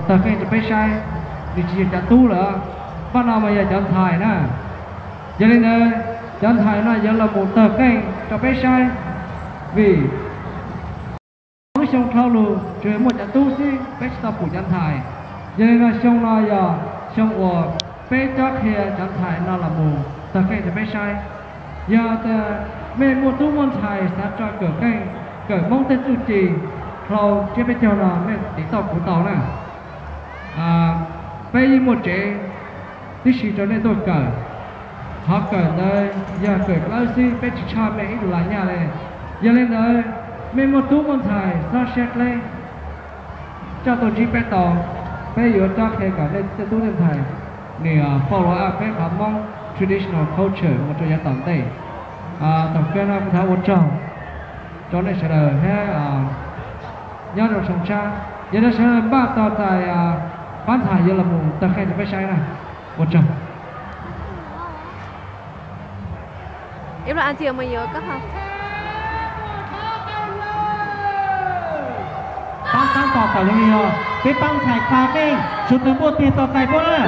tawg qeej rau peb saib, nws tsis yog cov tub lawm, pab no mas yog cov ntxhais na. Yog li ntawd cov ntxhais no yuav los mus tawg qeej rau peb saib, vim lub xyoo dhau los tsuas muaj cov tub xwb, peb tsis tau pum cov ntxhais. Yog li no xyoo no yog xyoo uas peb cob qhia cov ntxhais no los mus tawg qeej rau peb saib. Yog tias mej muaj tub muaj ntxhais xav tso kawm qeej, kawm Hmoob tej txuj ci dhau tsiab peb caug no mej tiv tauj kuv tau na. Peb yeej muaj tsev tib si rau nej tuaj kawm. Qhov kawm ntawd yog kawm dlawb xwb, peb tsis tshaj mej ib lus lais nyaj li. Yog li ntawd, mej muaj tub muaj ntxhais txhob siab dleb, coj tuaj ntsib peb tau. Peb yuav cob qhia kom nej tej tub tej ntxhais nws follow up peb qhov Hmoob traditional culture mus rau yav tom ntej. Thaum kawg no kuv thov ua tsaug rau nej sawv daws thiab nyob zoo tshee tshab. Yog nej sawv daws npaj tos txais pab ntxhais yuav los mus tawg qeej rau peb saib na. Ua tsaug. Pab tab tom tawm los yog peb pab ntxhais tawg qeej, sawv daws npuaj tiag txog txais puab na.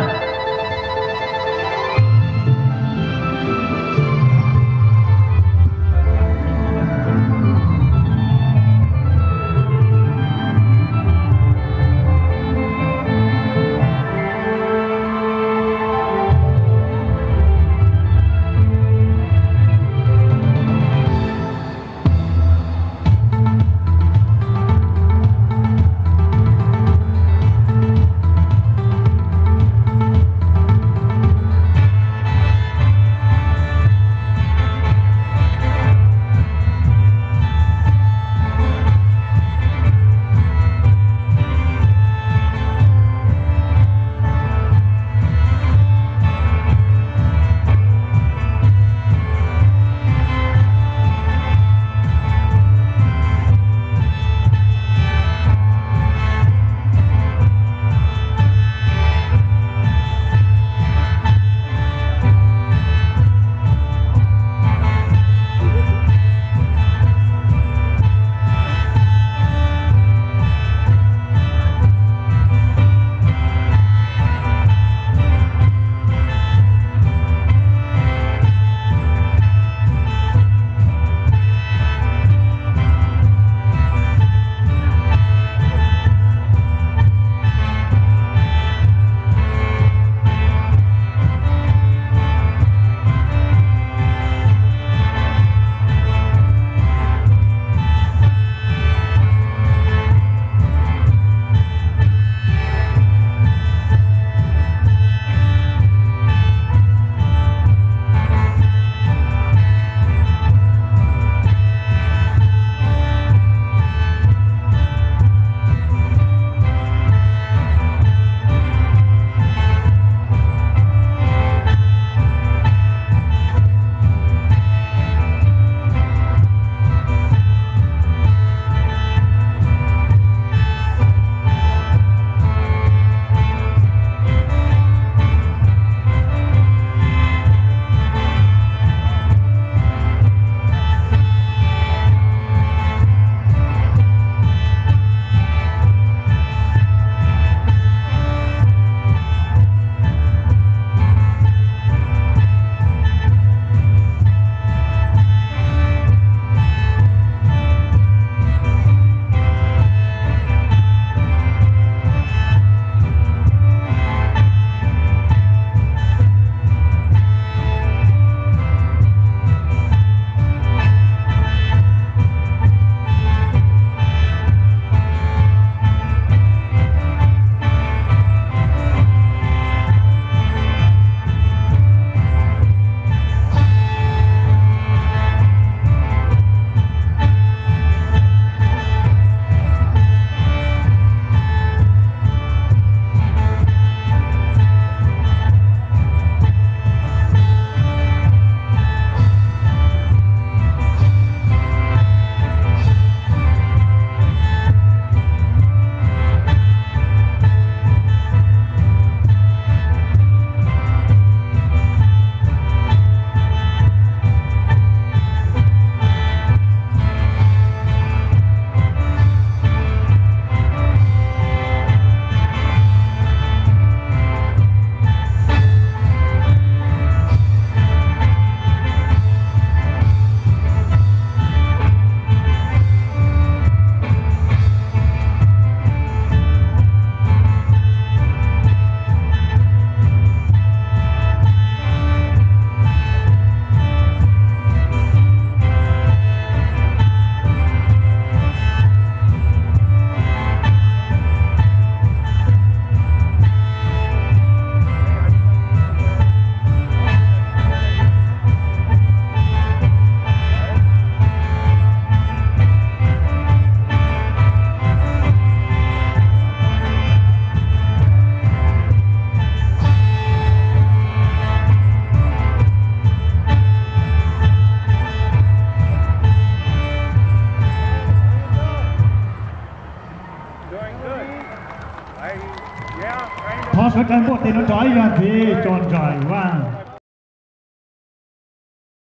Thov sawv daws npuaj tes no rau ib zaug ntxiv, Tso Ntsaim Vaj.